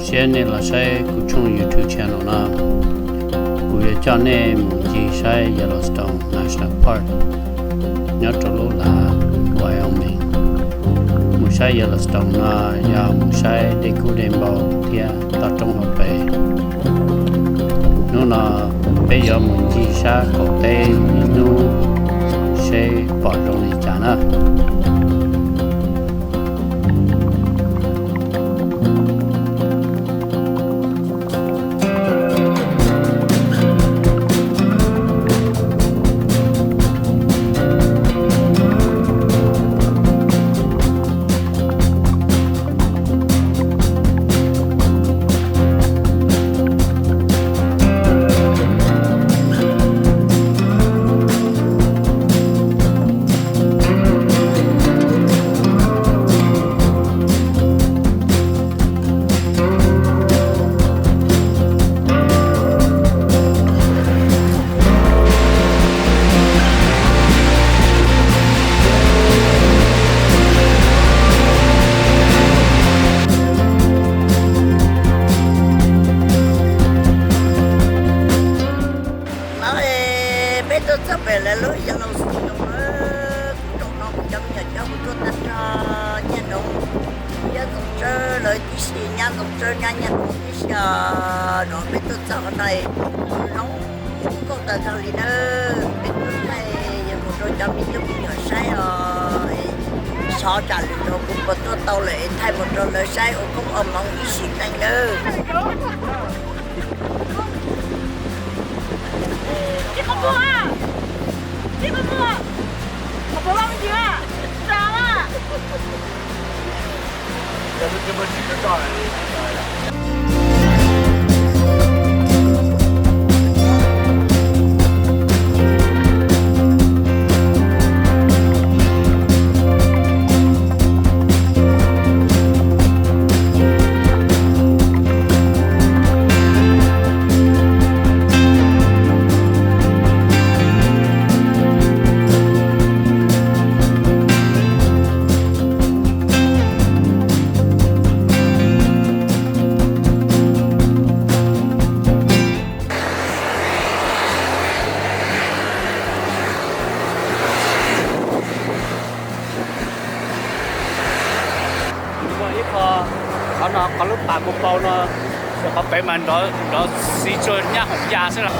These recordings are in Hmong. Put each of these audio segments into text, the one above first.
Siab nej los saib kuv tshooj YouTube channel no, kuv yuav coj nej mus ncig saib Yellowstone National Park nyob rau lub lav Wyoming. Mus saib Yellowstone no yog mus saib dej kub dej npau thiab toj roob hauv pes. Hnub no peb yuav mus ncig sab qaum teb ib hnub seb pom zoo li cas na. No peb tuaj txog pem lawv lub Yellowstone na, kuv zaum no kuv cov me nyuam coj kuv tuaj tag nrho, Nyiaj Noov, Nyiaj Ntxoov Tsawb lawv tib si, Nyab Ntxoov Tsawb, Nyab Nyiaj Noov tib si os. No peb tuaj txog qhov no zoo nkauj tag nrho li na. Peb tuaj thaij yuav mus rau cov me tub me nyuam saib os, xyov tsam lwm zaus kuv puas tuaj tau lawm es thaij mus rau lawv saib ua koob ua hmoov ib sim neej nawb. Muaj ib qho, qhov no qhov lub pas kuv pauv no, qhov pem mas nrov xiv tsuag nyab hoom ya xwb los.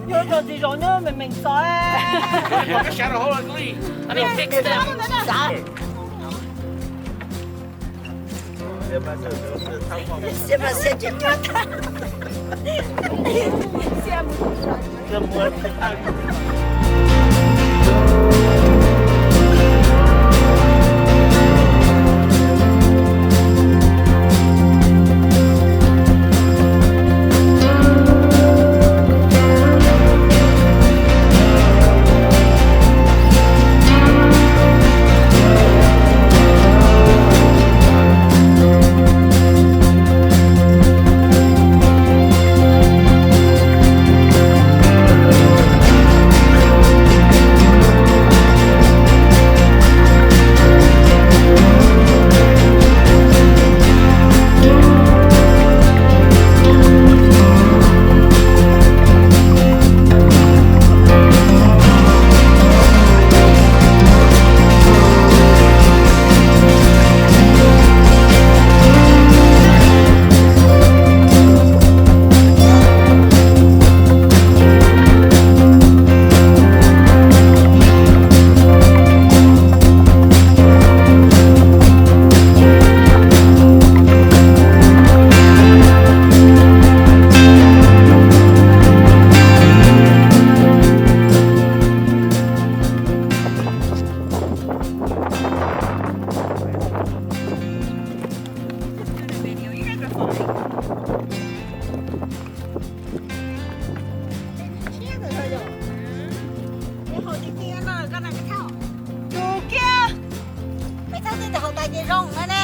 Yuav ua ntxiv zaum nyob meem meem txog. Tag tej hauv tas ces zoo no ne.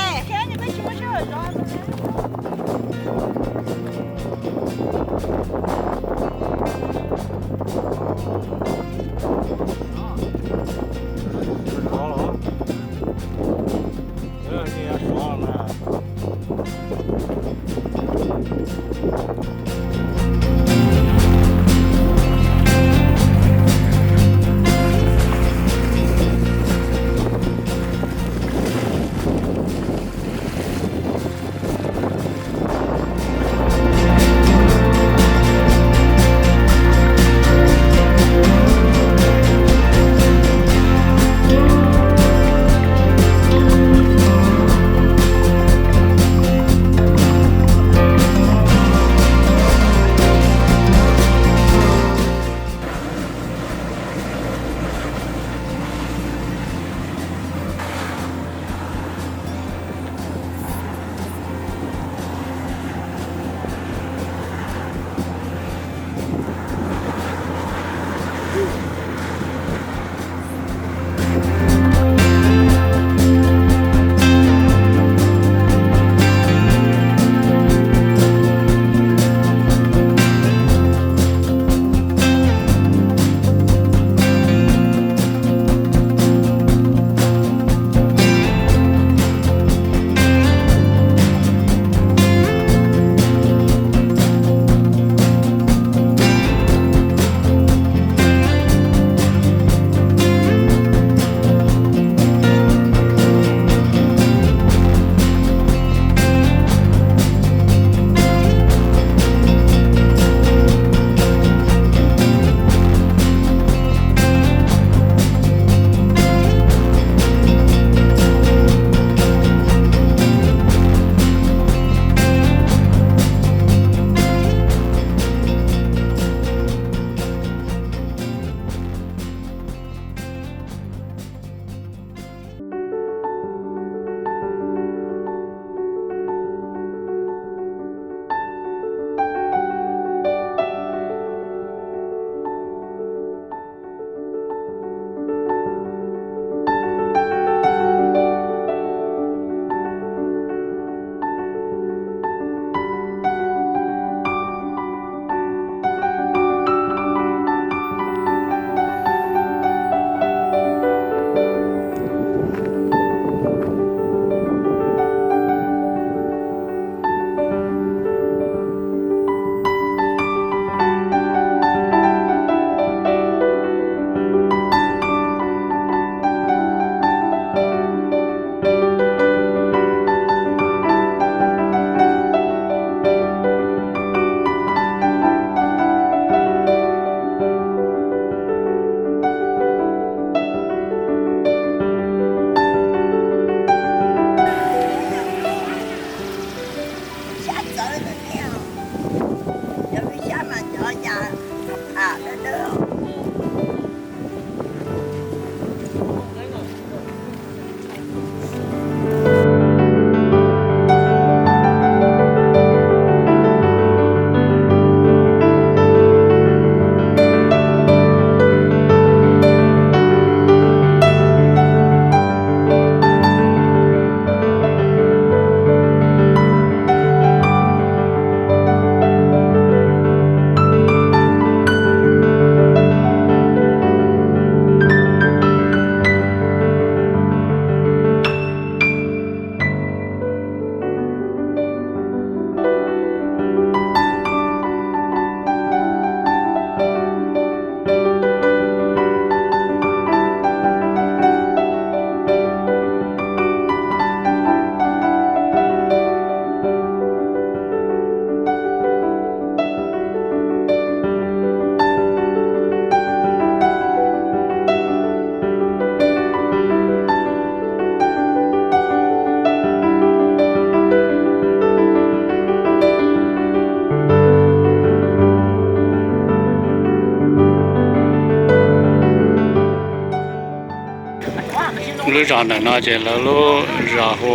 Lub zos ntawm no ces lawv lub zos hu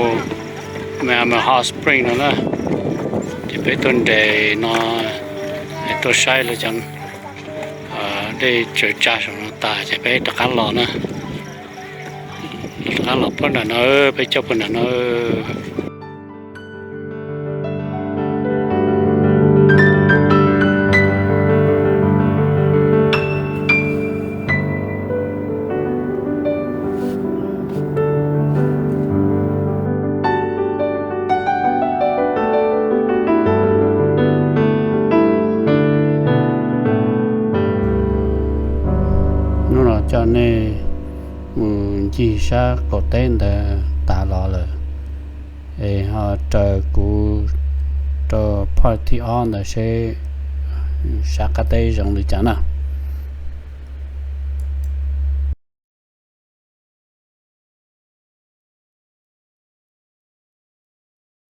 Mama Hot Spring no na. Ces peb tuaj nres no, tuaj saib lawv cov dej tsaws tsag saum no tas ces peb rov qab los na. Nab los puag nram no, peb coj puag nram no. Hnub no coj nej mus ncig sab qaum teb ntawd tas los lawm, es ho raws kuv rau part thib ob ntawd seb sab qab teb zoo li cas na.